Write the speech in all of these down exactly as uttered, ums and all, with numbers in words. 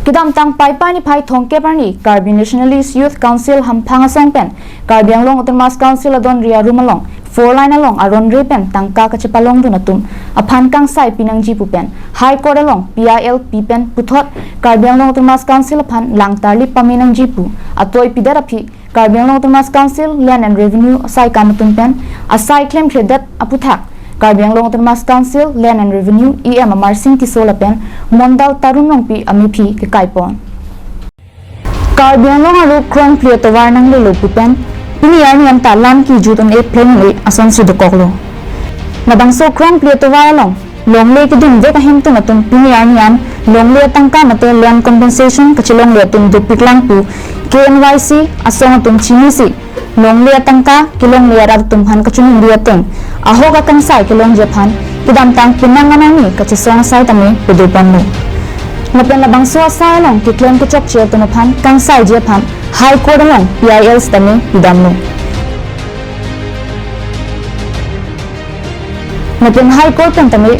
Kedamtang Paipai niphai thomkep arni Karbi Nationalist Youth Council hamphang asong pen Karbi Anglong Autonomous Council adon ri arum along four lane along aron re pen tangka kachepalongdun atum aphan kangsai pinangji pu pen High Court along P I L pi pen puthot Karbi Anglong Autonomous Council aphan lang tarlip pame nangji pu atoi pidet aphi Karbi Anglong Autonomous Council Land and Revenue asaikam atum pen asai klemkledet aputhak Karbi Anglong Autonomous Council Land and Revenue E M Amarsing Tisso lapen Mondal Tarun Rongpi amephi kekaipon. Karbi Anglong aru krongphli atovar nanglelo pu pen pini arni anta lam kejut un-e pleng un-e asonsi dokoklo. Labangso krongphli atovar along longle kedun vek ahemtun atum pini arni an longle atangka mate land compensation kachelongle atum dopiklang pu K N Y C asong atum chinisi longle atangka kelongle arat atum aphan kachiningri ateng ahok akangsai kelongji aphan kedamtang penang anangni kachesong asai tame pedoponlo. Lapen labangso asai along keklem kechokche atum aphan kangsaiji aphan High Court along P I L sitame pidamlo. Lapen High Court pen tame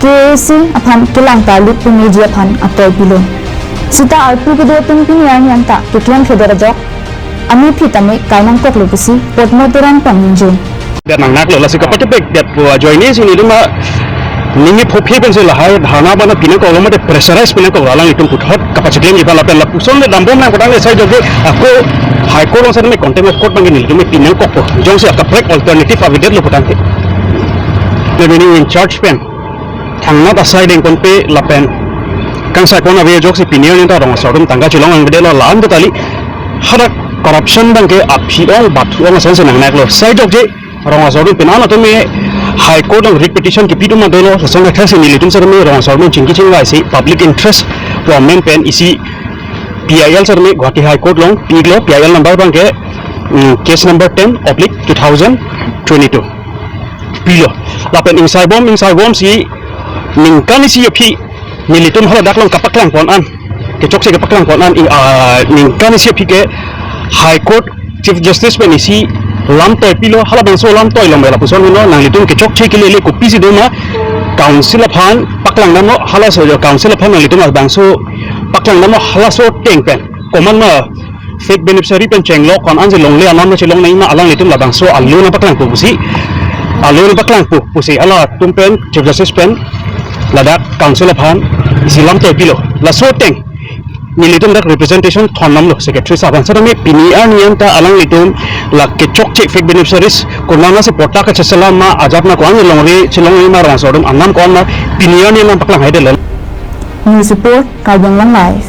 K A C aphan kelang tarlip pumeji aphan atoi pilo. Sita arpu kedo atum pini arni anta keklemkledet ajok amephi tame kainangkoklo pusi Potmo Teron pen ningje. Dia nangnaklo, lasi kapachepekdet pu ajoine si nelitum aning phophe pensi lahai dharna bana pinangkoklo mate pressurize pinangkoklo, alanglitum puthot kapacheklemji aphan lapen lapuson le dambom nang putangte sai jokje ako High Court along sitame contempt of court abangke nelitum pinangkokpo. Jongsi akaprek alternative avedetlo putangte, revenue in charge pen thangnat asai dengponpe lapen kangsaipon ave ajoksi pini arni anta rong asor atum tangka chelong nangvedetlo, la-an ta kali. Hadak corruption abangke aphi-ong bathu-ong asonsi nangnaklo. Sai jokje rong asor atum pini an atum me High Court along writ petition kipi atum ma dolo, lason athaksi nelitum sitame rong asor atum chingki chingvaisi public interest problem pen isi P I L sitame Guwahati High Court along pilo, P I L number abangke, mm, case number ten oblique two thousand twenty-two pilo. Lapen ingsaibom ingsaibomsi ningkan isi aphi nelitum haladak along kapaklangpon an, kechokche kapaklangpon an, i, ah, ningkan isi aphi ke High Court Chief Justice pen isi lamtoi pilo, halabangso lamtoi along lapuson heno, nanglitum kechokche kelele kopisi doma, council aphan paklangdamlo, halaso council aphan nanglitum labangso paklangdamlo, halaso ateng pen komat ma fake beneficiary pen chenglok ko-an ansi longle anam chelong nangma, alanglitum labangso alo nangpaklangpo pusi, alo nangpaklangpo pusi halatum pen Chief Justice pen ladak council aphan isi lamtoi pilo. Laso ateng nelitum dak representation thondamlo secretary sir aphan, sitame pini arni anta alanglitum la kechokche fake beneficiaries konat ansi patta kacheselam ma, ajat na ko-an longri chelong ma, rong asor atum anam ko-an ma pini arni an nangpaklang haidetlo. News report, Karbi Anglong Live.